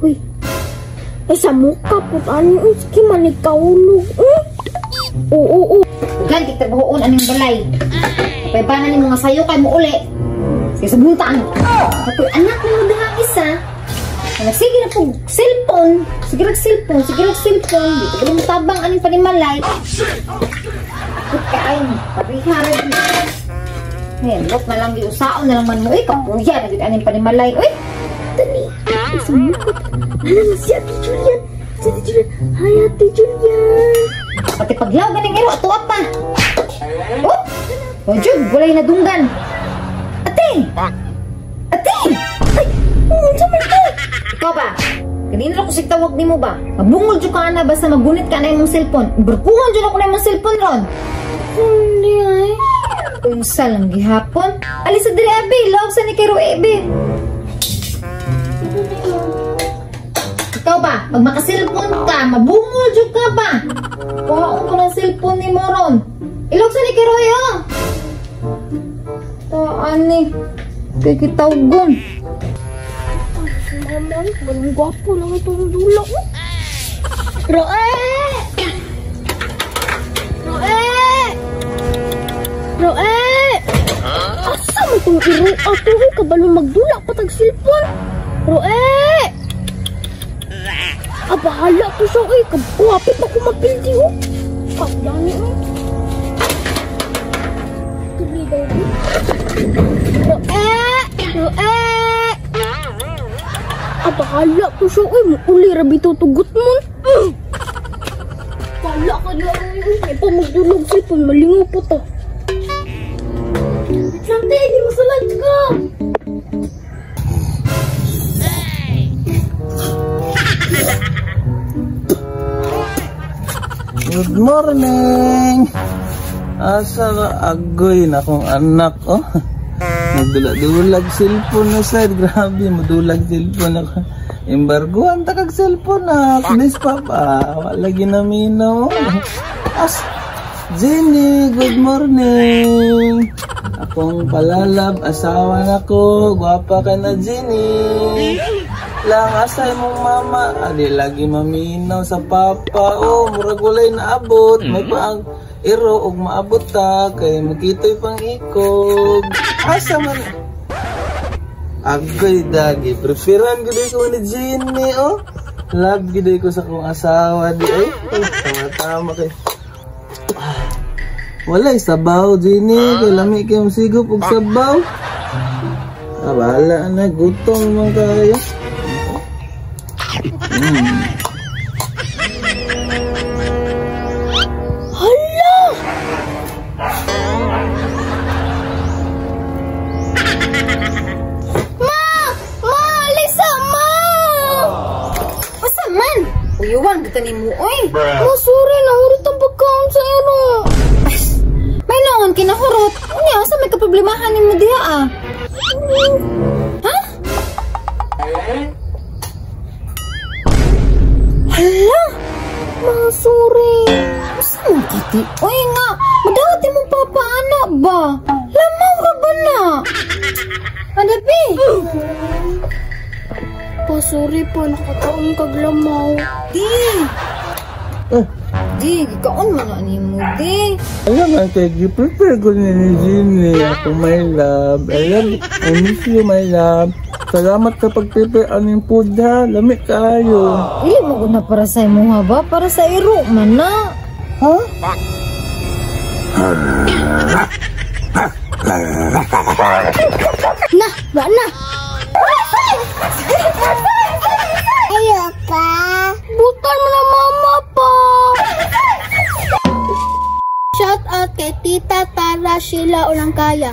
Uy. Ay, sa mukha po. Ano yung sige man ikaulog. Oo. Gan kitrabahoon aning balay. Paybanan nimo nga sayo kay mo uli. Sige sa buntang. Ako'y anak nimo dihang isa. Nagsige na pug cellphone. Sige rag cellphone, sige rag cellphone. Di ko mo tabang aning panimalay. Put ka ay pareha ra di. Hey, look na lang giusaon na lang man mo kapuya na gid aning panimalay. Uy, Dali. Ay, sa mukha. Ano si Ate Julian? Si Ate Julian. Hi, Ate Julian. Pati paglaw ganing iro ato pa. Oh! Oh, jud, walay nadunggan. Ate! Ate! Ay, unsa man to? Ikaw ba? Kanina ra ko sig tawag nimo ba? Mabungol jud ka ana basta magunit ka na imong cellphone. Barkuhan jud ako na imong cellphone ron. Hindi ay. Unsa lang gihapon? Alis sa diri abi, love sa ni kay Roe be. Ikaw ba? Pag maka-cellphone ka, mabungol jud ka ba? Kuhaon ko ng cellphone ni mo ron. Ilog sa ni kay Roy, oh. Taan ni. Kay kitawgon. Mama, walang gwapo lang itong dula ko. Roe! Roe! Roe! Asa mo itong iro? Ato ko kabalo magdula patag cellphone. Roe! Ah, bahala to siya eh. Kabuhapit ako mapildi oh. Kapdani oh. Tuloy daw di. Roe! Roe! Ah, bahala to siya eh. Uli rabi to tugot mo. Bahala ka na eh. May pa magdulog cellphone. Malingaw po to. Sante, di mo sa lunch ko. Good morning! Asa ka agoy na akong anak, oh. Nagdulag-dulag cellphone na side. Grabe, madulag cellphone ako. Embargohan ta kag cellphone na. Please, papa. Wala ginaminaw. As, Jenny, good morning! Akong palalab, asawa na ko. Gwapa ka na, Jenny. Lang asay mong mama. Adi lagi maminaw sa papa. Oh, murag walay naabot. May paang iro og maabot ta kay makitoy pang ikog. Asa man? Agoy dagi. Preferan gid ko ni Jenny oh. Love gid ko sa akong asawa di ay. Tama-tama kay. Walay sabaw Jenny, kay lami kay sigop og sabaw. Ah, bahala na, gutom man kayo. Hala! Ma! Ma! Lisa! Ma! Asa man? Uyuwan, kita ni mo, oy! Ma, sorry, nahurot ang pagkaon sa iro. May noon, kinahurot. Unya, asa may kaproblemahan ni mo diha, ah? Ha? Hala! Ma, sorry. Asa man kati? Oy nga, madawat mo papa, anak ba? Lamaw ra ba na? Adabi? Pa, sorry po, nakataon kag lamaw. Di! Di, gikaon man na ni mo, di. Alam nga, kay prepare ko ni Jenny. Ako, my love. I love, I miss you, my love. Salamat sa pag-prepare aning food, ha. Lami kayo. Ili mo na para sa imo, ha ba? Para sa iro man na. Ha? Na, ba na? Ayoko. Butan mo na mama pa. Shout out kay Tita Tara Sheila Ulangkaya.